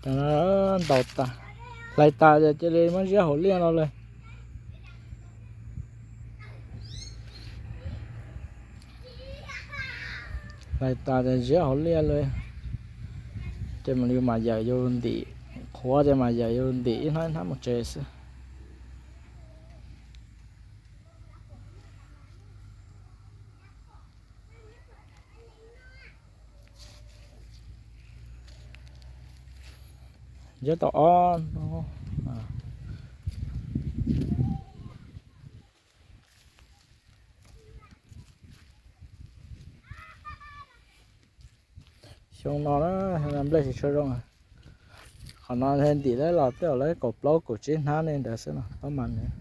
Cov no ntaus tas, hlais tas ces cia li muab ziab hauv liaj no lawm. Hlais tas ces ziab hauv liaj lawm. Ces yus mam yawm yus ntim, qhuav ces mam yawm yus ntim ib hnab ib hnab mus tsev xwb. Ziab tau ob hnub. Xyoo no na, nplej tsis tshua zoo. Qhov no ntim lawm los twb yog lawv kaum plaub kaum tsib hnab li ntawd xwb no, pab mas nws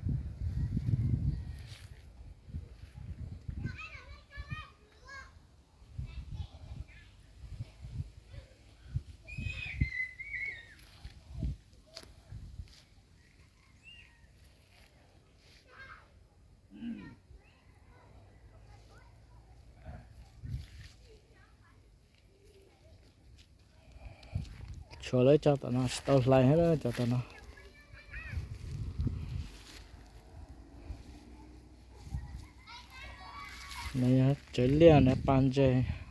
Tshuav lawv cov tom no tsis tau hlais thiab, cov tom no. Nws yog tsev liaj, nws pa ntses.